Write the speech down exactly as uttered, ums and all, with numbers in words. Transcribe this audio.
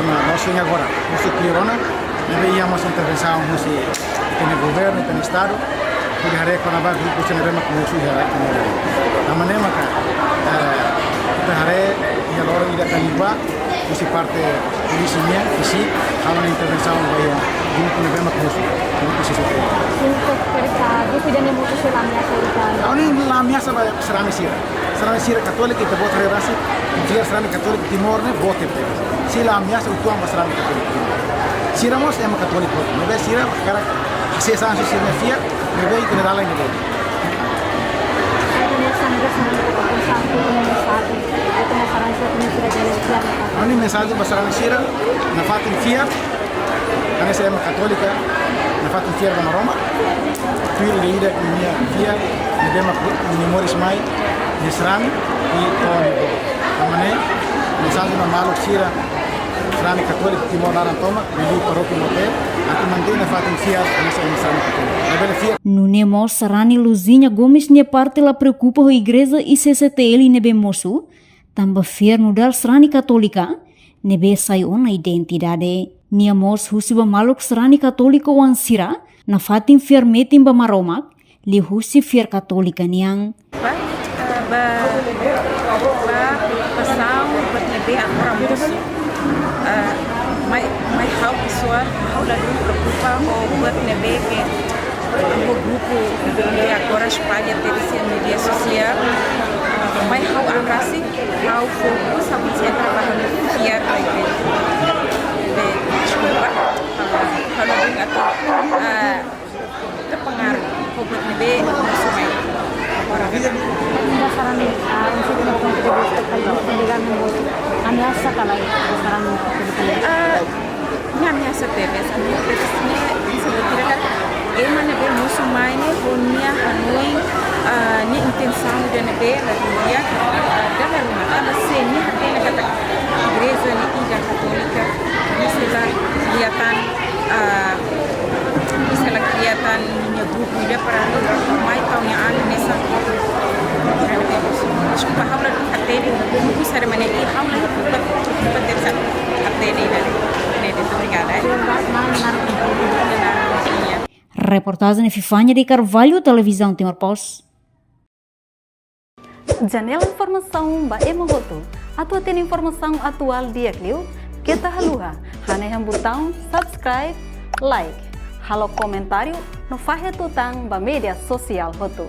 ema mosu agora, mosu pior ona, ne'ebé iha mós intervensaun husi ita-nia governu, ita-nia estadu, hodi haree kona-ba grupu sira ne'ebé mak mosu iha rai ita-nia. Tanba ne'e maka, eh, ita haree iha loron ida ka liubá, husi parte polísia nian, husi halo intervensaun ba iha grupu ne'ebé mak mosu, grupu sira. Grupu ida-ne'e mosu sira la ameasa ita? Ha'u-nia la ameasa ba sarani sira. Sarani sira Katólika ita-boot haree rasik, fiar sarani Katólika Timor ne'e boot tebes. Sira la ameasa uitoan ba sarani Katólika Timor. Sira mós ema Katólika, ne'ebé sira hakarak hasees an husi sira-nia fiar, ne'ebé ita-nia dalan ne'e. Ha'u-nia mensajen ba sarani sira nafatin fiar, hanesan ema Katólika, nafatin fiar ba Maromak, tuir ida-idak ninia fiar, ne'ebé mak nia moris mai, nia sarani, i to'o nia boot. Tanba ne'e, mensajen ba maluk sira, sarani Katólika Timor laran tomak, liuliu parókia Motael, atu mantein nafatin fiar, hanesan ema sarani Katólika. Labele fiar. Nune'e mós sarani Luzinha Gomes nia parte la preokupa ho igreja i C C T L ne'ebé mosu, tanba fiar nu'udar sarani Katólika, ne'ebé sai ona identidade. Nia mós husu ba maluk sarani Katólika oan sira, nafatin fiar metin ba Maromak, liuhusi fiar Katólika nian. Ba, eh, ba, ba preokupasaun buat ne'ebé agora mosu, eh, mai, mai ha'u pesoál, ha'u ladún preokupa ho buat ne'ebé ke ho grupu ne'ebé agora espalla tebes iha média sosiál. Mai ha'u an rasik, ha'u fokus, ha'u konsentra ba ha'u-nia fiar, eh, de, de, deskulpa, eh, ha'u ladún atu, eh, terpengaruh ho buat ne'ebé mosu mai. Ba sarani, ah, insiden ne'ebé akontese iha Boston, ka iha Boston, de gana bos, ameasa ka lae ba sarani? Ah, nia ameasa tebes, ameasa tebes ne'e, se ita haree katak ema ne'ebé mosu mai ne'e, ho nia hanoin, ah, nia intensaun ida ne'ebé la di'ak, ah, dala ruma, tanba se nia hatene katak igreja ne'e ida Katólika, nia sei la kria tan, ah, nia sei la kria tan ninia grupu ida para mai tau nia an hanesan. Deskulpa, ha'u ladún hatene, grupu sira mana i ha'u ladún preokupa, preokupa tebes hatene ida-ne'e. Ne'e de'it, obrigada, eh. Reportajen Epifania de Carvalho, Televizaun Timor Post. Janela informasaun ba ema hotu. Atu hatene informasaun atuál di'ak liu, keta haluha hanehan butaun subscribe, like, halo komentáriu no fahe tutan ba média sosiál hotu.